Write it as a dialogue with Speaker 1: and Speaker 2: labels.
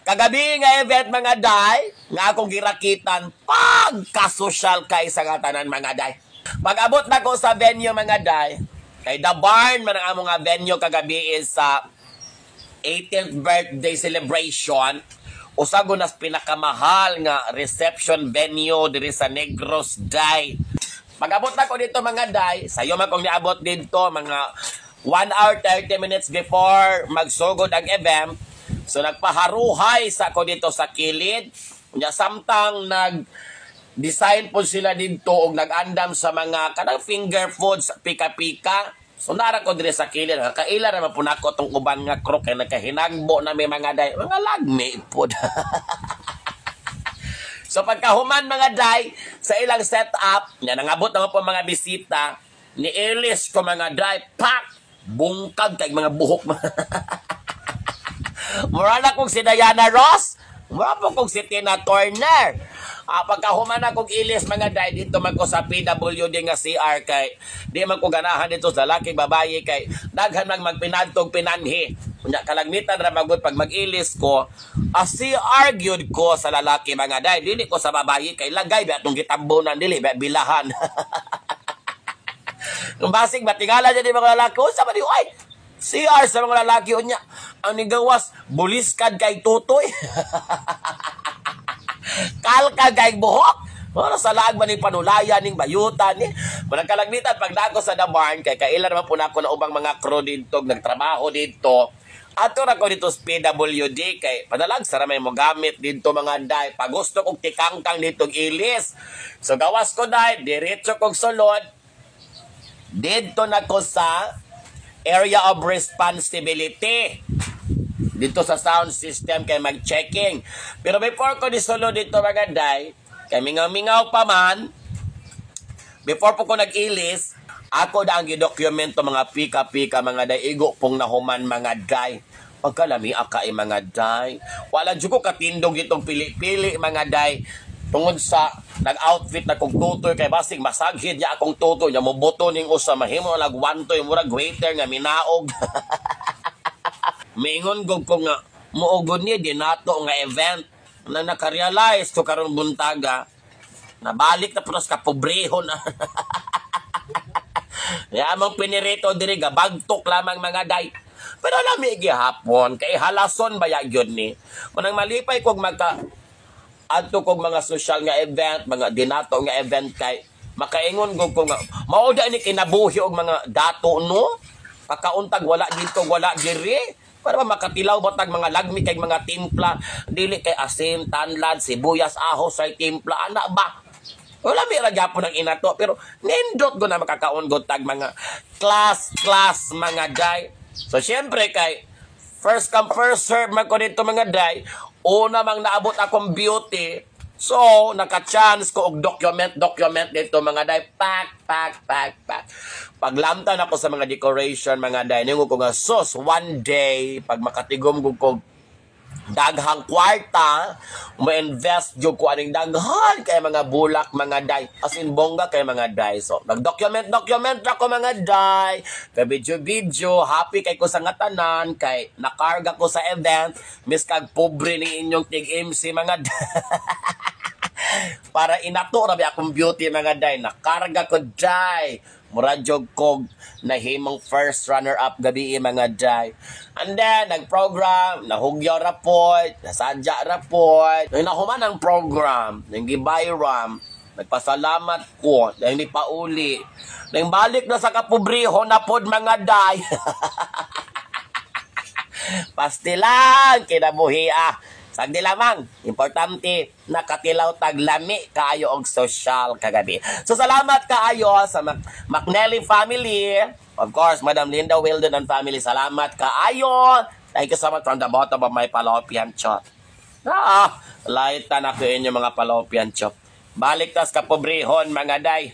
Speaker 1: Kagabi nga event, mga day, nga akong girakitan, pagka-social kay sa nga tanan, mga day. Pag-abot na ko sa venue, mga day, kay The Barn man ang among nga venue kagabi is sa 18th birthday celebration. Usa gud nas pinakamahal nga reception venue diri sa Negros, day. Pag-abot na ko dito, mga day, sayo man kong niabot dito mga 1 hour 30 minutes before magsugod ang event. So nagpaharuhay sa ko dito sa kilid. Unya samtang nag design po sila dito og nag-andam sa mga kanang finger foods, pika-pika. So nara ko dire sa kilid, kaila ra man po nako tong uban nga crew kay nagkahinagbo na may mga day, mga lagmi pod. So pagkahuman, mga day, sa ilang setup, nya nangabot naman po mga bisita, ni ilis ko, mga day, pak! Bungkag kay mga buhok. Mura na kong si Diana Ross. Mura po kong si Tina Turner. Ah, pagkahuman na kong ilis, mga day, dito man ko sa PWD nga CR kay di man ko ganahan dito sa laki babaye kay daghan man magpinadtog pinanhi. Unya kalagmitan ra magud pag mag-ilis ko, ah, CR gyud ko sa lalaki, mga day, dili ko sa babaye kay lagay ba atong gitambonan, dili ba bilahan. Kung basig matingala dyan di mga lalaki, unsa ba di ay CR sa mga lalaki, unya ang nigawas buliskad kay tutoy. Kalka kay buhok. Wala sa laag man ni panulayan ning bayutan ni. Manang kalagmitan pag nako sa The Barn kay kaila naman po nako na ubang mga crew dito nagtrabaho dito. Ato ra ko dito sa PWD kay padalag sa may mo gamit dito, mga day. Pag gusto kong tikangkang dito ilis. So gawas ko, day, diretso kong sulod. Dito na ko sa area of responsibility dito sa sound system kay mag-checking. Pero before ko nisulod dito, mga day, kay mingaw-mingaw pa man, before po ko nag-ilis, ako na ang gidokumento mga pika-pika, mga day, igo pong nahuman, mga day. Pagkalami aka mga day. Wala jud ko katindog itong pili-pili, mga day. Tungod sa nag-outfit na kong tutoy kay basig masaghid niya akong tutoy niya moboto ning usa mahimo nagwantoy murag waiter nga minaog. Mingon gud ko nga muugod ni dinato nga event na nakarealize ko karon buntaga nabalik na punas ka pobrehon na. Ya among pinirito diri gabagtok lamang, mga day. Pero lami gihapon kay halason baya gyud ni. Manang malipay kog magka adto kog mga social nga event, mga dinato nga event kay makaingon gud ko nga mao da ni kinabuhi og mga dato, no. Kakauntag wala dito, wala diri. Para ba makatilaw ba tag mga lagmi kay mga timpla, dili kay asin, tanlad, sibuyas, ahos ay timpla ana ba? Wala mi ra gyapon ang inato pero nindot go na makakaon go tag mga class class, mga day. So syempre kay first come first serve man ko dito, mga day. Una mang naabot akong beauty. So, naka-chance ko og document document dito, mga day. Pak, pak, pak, pak. Paglamtan ako sa mga decoration, mga day, ningo ko nga sos one day pag makatigom ko daghang kwarta, mo-invest jud ko aning daghan kay mga bulak, mga day. As in bongga kay, mga day. So, nag-document document ako, mga day. Kay video video, happy kay ko sa nga tanan kay nakarga ko sa event miskag pobre ni inyong tig MC, mga day. Para inato ra ba akong beauty, mga day. Nakarga ko, day. Mura jog kog nahimong first runner up gabi, mga day. And then nag-program, nahugyaw ra pod, nasadya ra pod. Nang nahuman ang program, nang gibayram, nagpasalamat ko, dahil ni pauli. Nang balik na sa kapobriho na pod, mga day. Pastilan, kinabuhi ah. Sagdi lamang, importante, nakatilaw taglami kaayo og social kagabi. So salamat kaayo sa McNelly family. Of course, Madam Linda Wildon and family, salamat kaayo. Thank you so much from the bottom of my fallopian chop. Ah, light na ko inyo mga fallopian chop. Balik tas kapobrehon, mga day.